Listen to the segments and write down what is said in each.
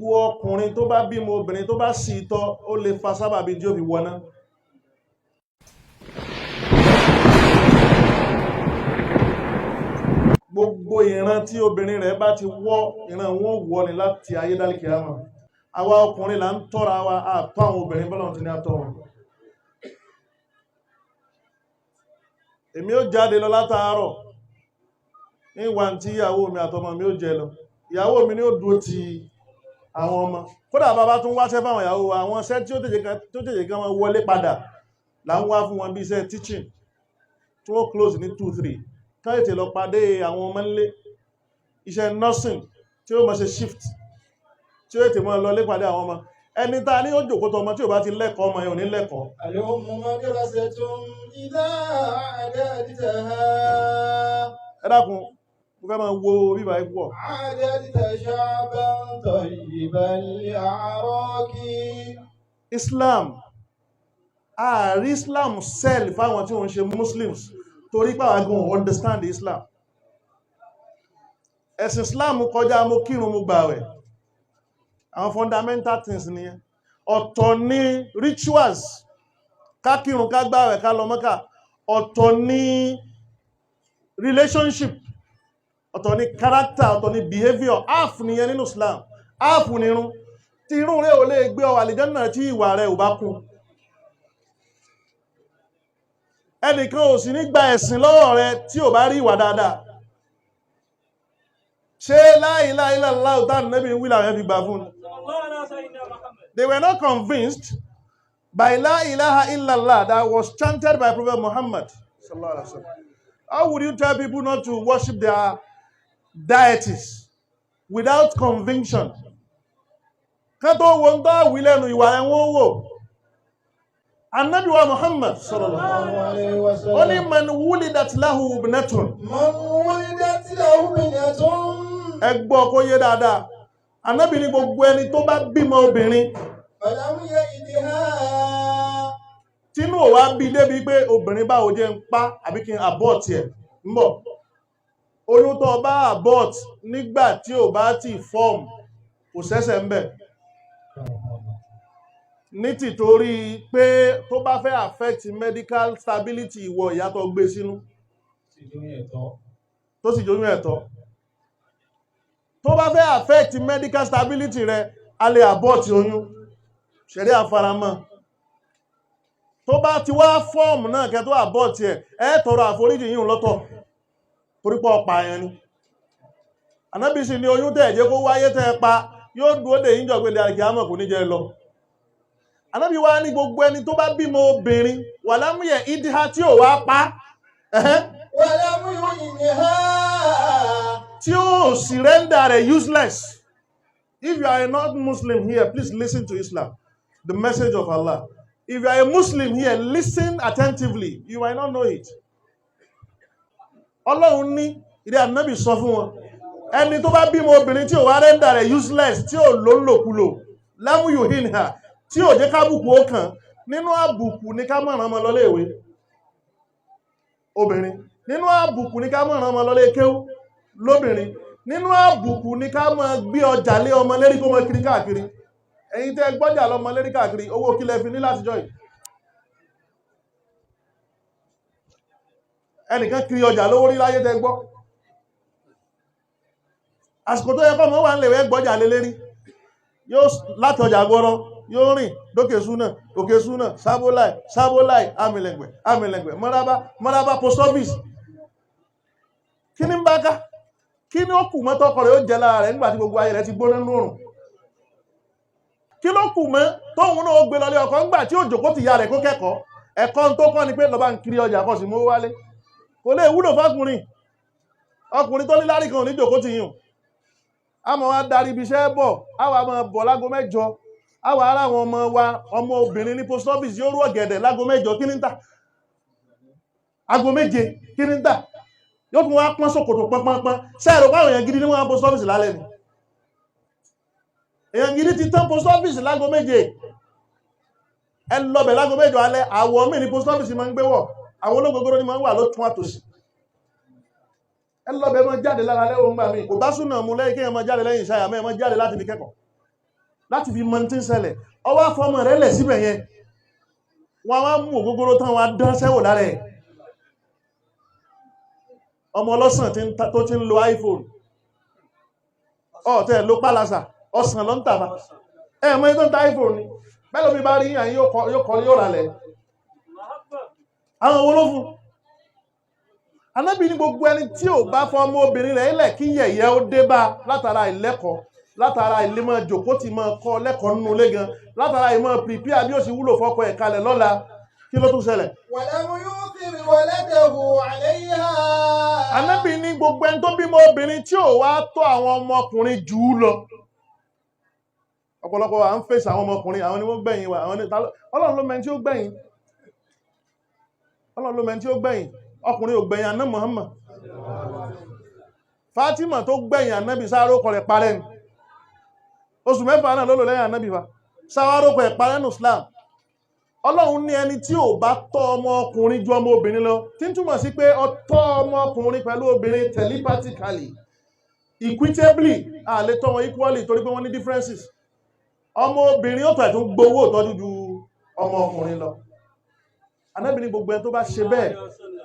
Gbogbo ọkùnrin tó bá bímọ obìnrin tó bá sì tọ́, ó lè fa sábàbí tí ó fi wọná. Gbogbo ìran tí obìnrin rẹ̀ bá ti wọ́, ìran wọn ó wọ́ ni láti ayé dálíkì àmà. Àwa ọkùnrin là ń tọ́ra wa, àtọ́ àwọn obìnrin bọ́lọ̀ tí ní àtọ́ wọn. Èmi ó jáde lọ látàárọ̀ ní ìwà tí ìyàwó mi àtọmọ mi ó jẹ lọ. Ìyàwó mi ni ó dúró ti àwọn ọmọ. Kódà bàbá tún wáṣẹ́ fáwọn ìyàwó wa, àwọn iṣẹ́ tí ó tètè kan wọ́n wọlé padà là ń wá fún wọn bí iṣẹ́ teaching tí wọ́n close ní 2-3, ká tètè lọ pàdé àwọn ọmọ nílé. Iṣẹ́ nursing tí ó máa ṣe shift tí ó tètè máa lọ lé pàdé àwọn ọmọ. Ẹni tá ní ó jòkó tọmọ tí ò bá ti lẹ́kọ̀ọ́, ọmọ yẹn ò ní lẹ́kọ̀ọ́. الأم مدرسة إذا أعددتها. Ẹ dákun, mo fẹ́ máa wo bíbá yìí púpọ̀. أعددت شعبا طيب الأعراق. Islam, ààrí Islam sell fáwọn tí wọ́n ń ṣe Muslims, torí pàwà gan understand Islam. Ẹ̀sìn Islam kọjá mo kírun, mo gbààwẹ̀. Àwọn fundamental things nìyẹn. Ọ̀tọ̀ ní rituals, ká kírun, ká gbààwẹ̀, ká lọ Mọ́kà. Ọ̀tọ̀ ní relationship, ọ̀tọ̀ ní character, ọ̀tọ̀ ní behavior. Half nìyẹn nínú Islam, half nírun. Tí irun rẹ̀ ò lè gbé ọ àlìjánnà tí ìwà rẹ̀ ò bá kún. Ẹnìkan ò sì ní gba ẹ̀sìn lọ́wọ́ rẹ̀ tí ò bá rí ìwà dáadáa. Ṣé la ilaha illallah tá Nábì ń wí làwọn fi gbà fún? They were not convinced by la ilaha illallah that was chanted by Prophet Muhammad sallallahu alaihi wasallam. How would you tell people not to worship their deities without conviction? Ká tó wo ń tọ́ wí lẹ́nu, ìwà ẹ̀wọ̀n wò. Ànábì wa Muhammad sallallahu alaihi ó ní wasallam. Man wulidat lahu ibnatun. Man wulidat lahu ibnatun. Ẹ gbọ́ kó yé dáadáa. Ànábì ní gbogbo ẹni tó bá bímọ obìnrin Falam ya'idha. tínú ò wá bí débi pé obìnrin báwo, jẹ́ ń pa àbí kí n abort ẹ̀ ń bọ̀. Oyún tó bá abort nígbà tí ò bá ti form, kò sẹ́sẹ̀ ń bẹ̀, ní tìtorí pé tó bá fẹ́ affect medical stability ìwọ ìyá tó gbé sínú, tó sì jóyún ẹ̀tọ́, tó bá fẹ́ affect medical stability rẹ, a lè abort oyún, ṣẹ̀rí àfaramọ́. Tó bá ti wá form náà kẹ́ tó abort ẹ̀, ẹ tọrọ àforíjì yíò lọ́tọ̀, torípọ̀ ọ̀pá yẹn ni. Ànábì sì ní oyún tẹ́ jẹ́ kó wáyé, tẹ́ pa, yóò dúó dè yíjọ pé àkíyàmọ̀, kò ní jẹ́ lọ. Ànábì wá ní gbogbo ẹni tó bá bímọ obìnrin wà lámúyẹ̀ ìdíhá tí ò wá pa, ẹ̀hẹ́n, Walam yu'inha. tí ó sì render rẹ̀ useless. If you are a not-Muslim here, please listen to Islam, the message of Allah. If you are a Muslim here, listen attentively. You might not know it. Ọlọ́run ní ìdí Ànábì sọ fún wọn, ẹni tó bá bímọ obìnrin tí ò wá render rẹ̀ useless, tí ò ló ń lòkulò, lam yuhinha, tí ò jẹ́ kábùkù ó kàn. Nínú àbùkù ní ká mọ̀ràn ọmọ lọlé ìwé obìnrin. Nínú àbùkù ní ká mọ̀ràn ọmọ lọlé kéwú lóbìnrin. Nínú àbùkù ní ká máa gbé ọjà lé ọmọ lérí kó mọ kiri káàkiri. Ẹ̀yin tẹ́ gbọ́jà lọmọ lérí káàkiri, owó kílẹ̀ fi ní látijọ́ yìí? Ẹnìkan kiri ọjà lówó rí láyé tẹ́ gbọ́? Àsìkò tó yẹ kọ́ mọ́ wà ń lè wẹ́ gbọ́jà lé lérí, yóò láti ọjà gbọ́rọ̀, yóò rìn dókè súnà, òkè súnà, sábóláì, sábóláì, amìlẹ̀gbẹ̀, amìlẹ̀gbẹ̀, mọ́rábá, mọ́rábá, post office. Kí ní ń bá ká? Kí ní ó kù mọ́ tọ́kọ rẹ̀ ó jẹ lára rẹ̀ nígbàtí gbogbo ayé rẹ̀ ti gbóná nórùn? Kí ló kù mọ́ tóun náà ó gbé lọlé ọkọ ńgbà tí ó jòkó ti ya rẹ̀ kó kẹ́kọ̀ọ́? Ẹ̀kọ́ tó kọ́ ni pé lọ́ba ń kiri ọjà kọ́ sí mú wálé. Kò lè wúlò fákùnrin. Ọkùnrin tó ní lárí kan ò ní jòkó ti yùn. A mọ̀ wá darí ibi iṣẹ́ bọ̀, a wà máa bọ̀ lágo 8, a wà ara àwọn ọmọ wa, ọmọ obìnrin ní post office, yóò rú ọ̀gẹ̀dẹ̀ lágo 8. Kí ní ń tà? Ago 7, kí ní ń tà? Yóò tún wá pọ́n ṣòkòtò pọ́npọ́npọ́n. Sẹ́ẹ̀rọ pàwọn èèyàn gidi ní wọ́n post office lálẹ́ ni? Èèyàn gidi ti tán post office lágo 7. Ẹ lọ́bẹ̀ lágo 8 alẹ́, àwọ̀ mí ní post office máa ń gbé wọ̀. Àwọn ológogoro ní máa ń wà ló tún àtòsí. Ẹ lọ́bẹ̀, máa jáde lára lẹ́wọ̀n gbà mí. Kò bá súnà mú lẹ́yìn kéèyàn máa jáde lẹ́yìn ìṣáyà mẹ́ máa jáde láti fi kẹ́kọ̀ọ́. Láti fi mọ tí ń ṣẹlẹ̀. Ọwọ́ afọmọ rẹ̀ lẹ̀ síbẹ̀ yẹn, wọ́n wá mú ògógóró tán, wọ́n á dán sẹ́wò lára ẹ̀. Ọmọ ọlọ́sàn tó ti ń lo iPhone, ọ̀tẹ́ ló pálásà, ọsàn ló ń tàbá ẹ̀ mọ́ tó ń ta iPhone ni. Bẹ́ẹ̀ lómi bá rí yàn, yóò kọ́, yóò ralẹ̀. Àwọn owó ló fún Anábì ní gbogbo ẹni tí ò bá fọ ọmọ obìnrin rẹ̀ ilẹ̀ kí yẹ̀yẹ́ ó dé bá látara ìlẹ́kọ̀ọ́, látara ìlémọ̀ jòkó ti máa kọ́ lẹ́kọ̀ọ́ nínú ilé gan, látara ìmọ̀ prepare bí ó sì wúlò fọ́kọ ẹ̀ kalẹ̀ lọ́la. Kí ló tún ṣẹlẹ̀? ولم يؤثر ولده عليها. Anábì ní gbogbo ẹni tó bímọ obìnrin tí ò wá tọ́ àwọn ọmọkùnrin jù ú lọ. Ọ̀pọ̀lọpọ̀ wa ń fèsì àwọn ọmọkùnrin, àwọn ni wọ́n gbẹ̀yìn wa, àwọn ni Ọlọ́run ló mẹ́ni tí ó gbẹ̀yìn. Ọlọ́run ló mẹ́ni tí ó gbẹ̀yìn. Ọkùnrin ò gbẹ̀yìn àná Muhammad. Fatima tó gbẹ̀yìn ànábì, sáárò kọ rẹ̀ parẹ́ ni. Oṣù 6 náà ló lò lẹ́yìn ànábì fa. Sáárò kọ ẹ̀ parẹ́ nù Islam. Ọlọ́run ní ẹni tí ò bá tọ́ ọmọ ọkùnrin ju ọmọ obìnrin lọ, tí ń túmọ̀ sí pé ó tọ́ ọmọ ọkùnrin pẹ̀lú obìnrin telepathically, equitably, a lè tọ́ wọn equally torí pé wọ́n ní differences. Ọmọ obìnrin ó tọ́ ẹ̀ tún gbowó ìtọ́jú ju ọmọ ọkùnrin lọ. Ànábì ní gbogbo ẹni tó bá ṣe bẹ́ẹ̀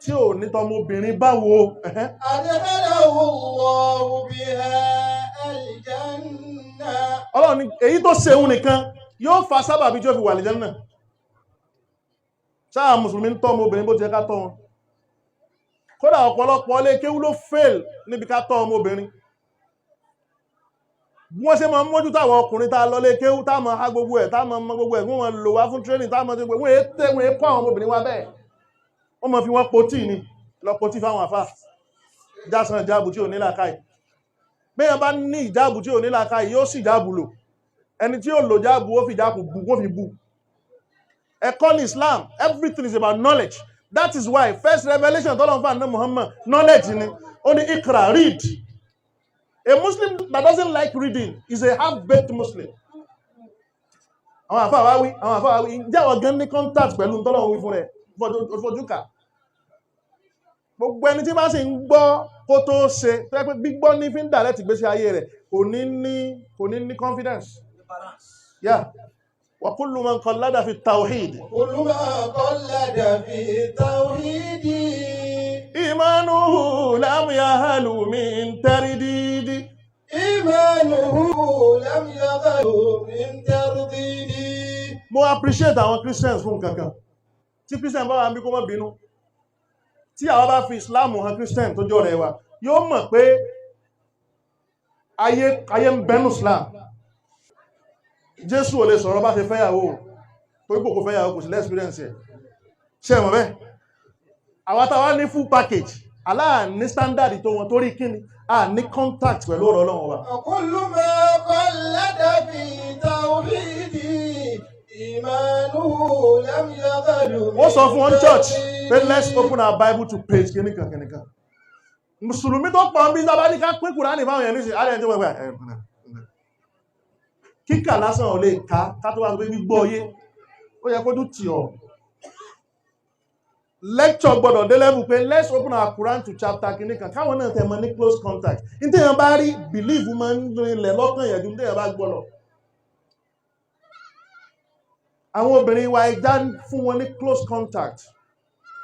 tí ò ní tọmọ obìnrin báwo, ẹ̀hẹ́n. أدخله الله بها الجنة. Ọlọ́run ní èyí tó ṣe òun nìkan yóò fa sábàbí tí ó fi wà lè Jánnà. Sáà mùsùlùmí ń tọ́ ọmọ obìnrin bó ti yẹ ká tọ́ wọn? Kódà ọ̀pọ̀lọpọ̀ ilé kéwú ló fail níbi ká tọ́ ọmọ obìnrin. Bí wọ́n ṣe máa ń mójútó àwọn ọkùnrin tá a lọ lé kéwú, tá a máa há gbogbo ẹ̀, tá a máa mọ gbogbo ẹ̀, wọ́n máa lò wá fún training, tá a máa ṣe gbogbo ẹ̀, wọ́n èé kọ́ àwọn ọmọbìnrin wa bẹ́ẹ̀. Wọ́n máa fi wọ́n potí ni, lọ potí fáwọn àfà jásán ìjáàbù tí ò ní làákàyè. Béèyàn bá ní ìjáàbù tí ò ní làákàyè, yóò sì ìjáàbù lò. Ẹni tí ó lò jáàbù, ó fi ìjáàbù bù, wọ́n fi bù. Ẹ̀kọ́ ní Islam. Everything is about knowledge. That is why first revelation tọ́lọ́run fún àná Muhammad, knowledge ni. Ó ní ikra, read. A Muslim that doesn't like reading is a half-baked Muslim. Àwọn àfáà wá wí, àwọn àfáà wá wí, ǹjẹ́ àwọn gan ní contact pẹ̀lú tọ́lọ́run wí fún rẹ̀ fojú kà? Gbogbo ẹni tí bá sì ń gbọ́ kó tó ṣe, tó yẹ pé gbígbọ́ ní fi ń direct ìgbésí ayé rẹ̀, kò ní ní confidence. Yeah, wa kullu man qallada fi tawhid. كل ما قلد في التوحيد. Imanuhu lam yahlu min tardidi. إيمانه لم يغل من ترديد. Mo appreciate àwọn Christians fún kankan. Tí Christian bá wà ń bí, kó má bínú. Tí àwọn bá fi Islam hàn Christian tó jọ rẹ̀ wa, yóò mọ̀ pé ayé ayé ń bẹnu Islam. Jésù ò lè sọ̀rọ̀ bá ṣe fẹ́yàwó, torí kò fẹ́yàwó, kò sí l'experience ẹ̀. Ṣe mọ̀ bẹ́ẹ̀? Àwọn táwa ní full package aláà ní standard tó wọn, torí kíni? A ní contact pẹ̀lú ọ̀rọ̀ Ọlọ́run wa. كل ما قلد في التوحيد إيمانه لم يغل من Wọ́n sọ fún wọn church pé ترديد. let's open our Bible to page kìnìkan kìnìkan. Mùsùlùmí tó pọ̀ ń bí sábà ní ká pín Kùránì fáwọn èèyàn nísìnyí, alẹ́ tí wọ́n gbà kíkà lásán ò lè ká ká tó wá sọ pé gbígbọ́ yé, ó yẹ kójú tì ọ́. Lecture gbọ́dọ̀ dé level pé let's open our Quran to chapter kìnìkan, káwọn náà tẹ̀ mọ́ ní close contact. Ní téèyàn bá rí, belief máa ń rinlẹ̀ lọ́kàn yẹn ju ní téèyàn bá gbọ́ lọ. Àwọn obìnrin wa, ẹja fún wọn ní close contact,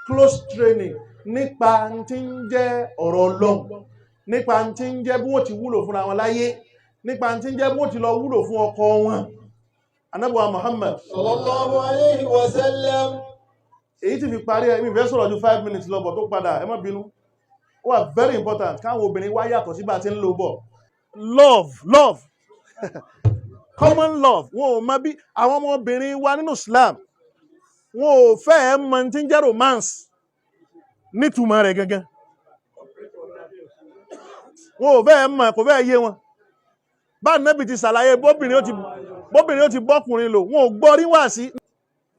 close training nípa tí ń jẹ́ ọ̀rọ̀ Ọlọ́run, nípa tí ń jẹ́ bí wọ́n ti wúlò fúnra wọn láyé, nípa tí ń jẹ́ bí wọ́n ti lọ wúlò fún ọkọ wọn. Ànábì wa Muhammad صلى الله عليه وسلم. Èyí tí fi parí ẹ, mi fẹ́ sọ̀rọ̀ ju 5 minutes lọ bọ̀ tó padà, ẹ má bínú. Ó wà very important káwọn obìnrin wá yàtọ̀ sí bá a ti ń lò bọ̀. Love, love, common love. Wọn ò mọ bí àwọn ọmọbìnrin wa nínú Islam, wọn ò fẹ́ mọ tí ń jẹ́ romance nítumọ̀ rẹ̀ gangan. Wọn ò fẹ́ mọ̀, kò fẹ́ yé wọn. Bá nẹ́bì ti ṣàlàyé bóbìnrin ó ti bọ́kùnrin lò, wọn ò gbọ́ rí wá sí,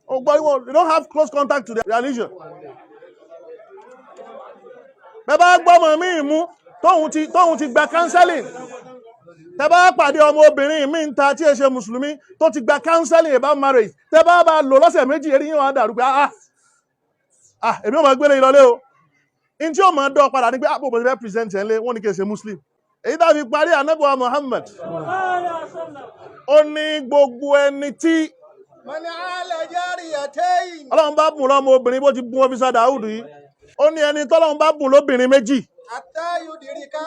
wọn ò gbọ́ rí wọn. They don't have close contact to their religion. Bẹ́ẹ̀ bá gbọ́mọ míì mú tóun ti gba counseling, tẹ́ bá pàdé ọmọ obìnrin mi ń ta tí ẹ ṣe mùsùlùmí tó ti gba counseling about marriage, tẹ́ bá bá lò lọ́sẹ̀ 2, eré yín wọn á dàrú pé, ah ah, èmi ò máa gbélé ìlọlé o. In tí ó máa dọ́ padà ní pé àpò òbí fẹ́ present ẹ̀ lé wọ́n ní kí ẹ ṣe Muslim. Èyí tá a fi parí, ànábì wa Muhammad. Ó ní gbogbo ẹni tí من عال جاريتين Ọlọ́run bá bùn lọ́mọ obìnrin bó ti bùn Officer Daud yìí, ó ní ẹni tọ́lọ́run bá bùn lóbìnrin méjì حتى يدركا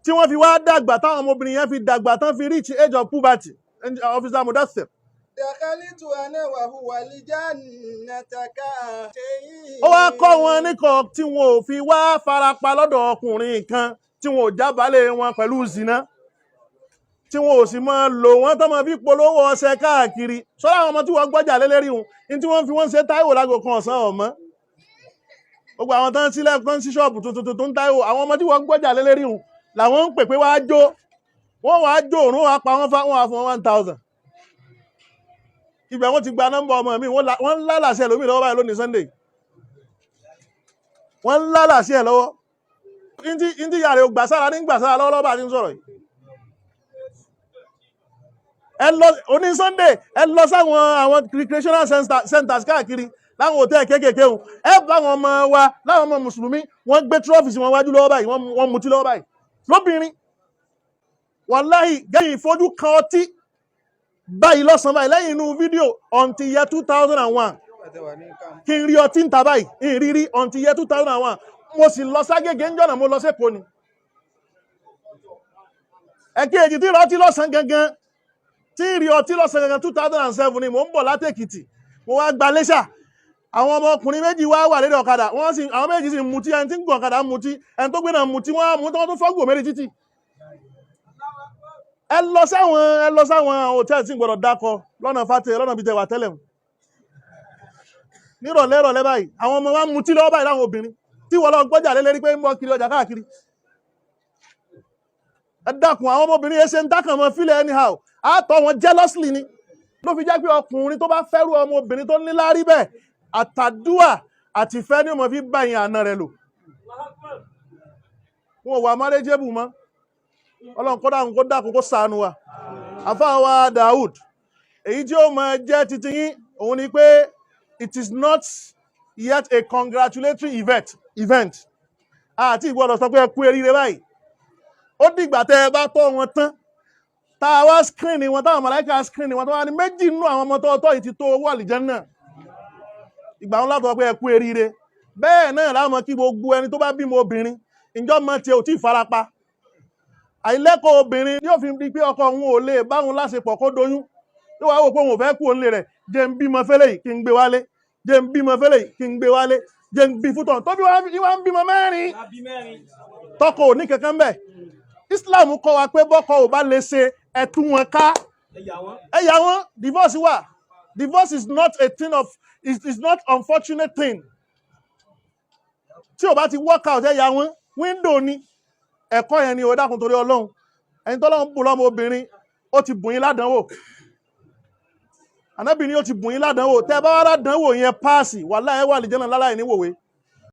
tí wọ́n fi wá dàgbà, táwọn ọmọbìnrin yẹn fi dàgbà tán, fi reach age of puberty, Officer Mudassir, دخلت أنا وهو الجنة كهاتين. Ó wá kọ́ wọn nìkan tí wọn ò fi wá farapa lọ́dọ̀ ọkùnrin kan, tí wọn ò jábàálẹ̀ wọn pẹ̀lú zina, tí wọn ò sì máa lò wọ́n tó máa fi polówó ọṣẹ káàkiri. Sọ́dọ̀ àwọn ọmọ tí wọ́n gbọ́jà lélẹ́rí wọn ní tí wọ́n fi wọ́n ṣe Táíwò lágò kan ọ̀sán ọ̀mọ́. Gbogbo àwọn tán sílẹ̀ tán sí ṣọ́ọ̀bù tuntun tuntun ń Táíwò, àwọn ọmọ tí wọ́n gbọ́jà lélẹ́rí wọn làwọn ń pè pé wàá jó, wọ́n wàá jó òórùn, wàá pa wọ́n fá, wọ́n wàá fún wọn 1,000. Ibẹ̀ wọ́n ti gba nọ́mbà ọmọ mi. Wọ́n ń lálàsẹ̀ lómi lọ́wọ́ báyìí lónìí Sunday, wọ́n ń lálàsẹ̀ ẹ̀ lọ́wọ́. Ntí ìyá rẹ̀ ò gbà sára ní gbà sára lọ́wọ́lọ́wọ́ bá a ti ń sọ̀rọ̀ yìí. Ẹ lọ oní Sunday, ẹ lọ sáwọn àwọn recreational centers káàkiri, láwọn hòtẹ́ẹ̀ kéékèèké o, ẹ bá àwọn ọmọ wa, láwọn ọmọ mùsùlùmí, wọ́n gbé trophy sí wọn wájú lọ́wọ́ báyìí, wọ́n mutí lọ́wọ́ báyìí lóbìnrin. Wàláhì, gẹ́yìn ìfojú kan ọtí báyìí lọ́sàn-án báyìí lẹ́yìn inú fídíò until year 2001, kí n rí ọtí ń ta báyìí ìrírí until year 2001. Mo sì lọ ságége ń jọ̀nà, mo lọ sẹ́kọ̀ọ́ ni. Ẹ̀kejì tí ìrọtí lọ́sàn gangan, tí ìrì ọtí lọ́sàn gangan, 2007 ni. Mò ń bọ̀ láti Èkìtì, mo wá gba Iléṣà. Àwọn ọmọkùnrin méjì wá wà lédè ọ̀kadà, wọ́n sì, àwọn méjì sì ń mutí. Ẹni tí ń gun ọ̀kadà ń mutí, ẹni tó gbé náà ń mutí. Wọ́n á mú tí wọ́n tún fọ́gbò méjì títì. Ẹ lọ sáwọn hòtẹ́ẹ̀lì tí ń gbọ́dọ̀ dákọ lọ́nà fàtẹ, lọ́nà bíi tẹwà tẹ́lẹ̀ nírọ̀lẹ́ ìrọ̀lẹ́ báyìí, àwọn ọmọ wa ń mutí lọ́wọ́ báyìí, láwọn obìnrin tí wọ́n lọ gbọ́jà lé lérí pé ń bọ́ kiri ọjà káàkiri. Ẹ dákun, àwọn ọmọbìnrin yẹn ṣe ń dákàn mọ́ fílẹ̀ anyhow, àtọ̀ wọn jealously ni. Ló fi jẹ́ pé ọkùnrin tó bá fẹ́rù ọmọbìnrin tó ní láárí bẹ́ẹ̀, àtàdúà àtìfẹ́ ni ó mọ̀ fi bá yẹn àna rẹ̀ lò. Wọn ò wà marriageable mọ́. Ọlọ́run kó dákun, kó dákun, kó ṣàánú wa. Àfáà wa Daud, èyí tí ó máa jẹ́ titi yín òun ni pé it is not yet a congratulatory event. Àti ìgbọ́dọ̀ sọ pé ẹ kú eríire báyìí. Ó dìgbà tẹ́ ẹ bá tọ́ wọn tán, tá a wá screen wọn, táwọn màláíkà screen wọn, tó wá ní méjì nínú àwọn ọmọ tọ́tọ́ yìí ti tó owó àlìjánnà, ìgbà wọn látọ̀ pé ẹ kú eríire. Bẹ́ẹ̀ náà láwọn kí gbogbo ẹni tó bá bímọ obìnrin, ìjọ mọ tiẹ̀ ò tí ì farapa. Àìlẹ́kọ̀ọ́ obìnrin yóò fi di pé ọkọ òun ò lè báwọn láṣepọ̀ kó doyún, yóò wá wò pé òun ò fẹ́ kú òun lè rẹ̀. Jẹ́ ń bímọ fẹ́lẹ̀ yìí kí n gbé wálé, jẹ́ ń bímọ fẹ́lẹ̀ yìí kí n gbé wálé, jẹ́ ń bí fútọ̀ tó bí wá ń bímọ mẹ́rin, tọkọ ò ní kankan bẹ́ẹ̀. Islam kọ́ wa pé bọ́kọ ò bá lè ṣe, ẹ tú wọn ká, ẹ yà wọ́n. Divorce wà. Divorce is not a thing of is not unfortunate thing. Tí ò bá ti work out, ẹ yà wọ́n. Window ni ẹ̀kọ́ yẹn ni. Ó dákun, torí Ọlọ́run, ẹni tọ́lọ́run bùn lọ́mọ obìnrin, ó ti bùn yín ládánwò. Ànábì ni ó ti bùn yín ládánwò. Tẹ́ bá wá ládánwò yẹn páàsì, wàláhì, ẹ wà lè jẹ́nà láláì ní wòwe.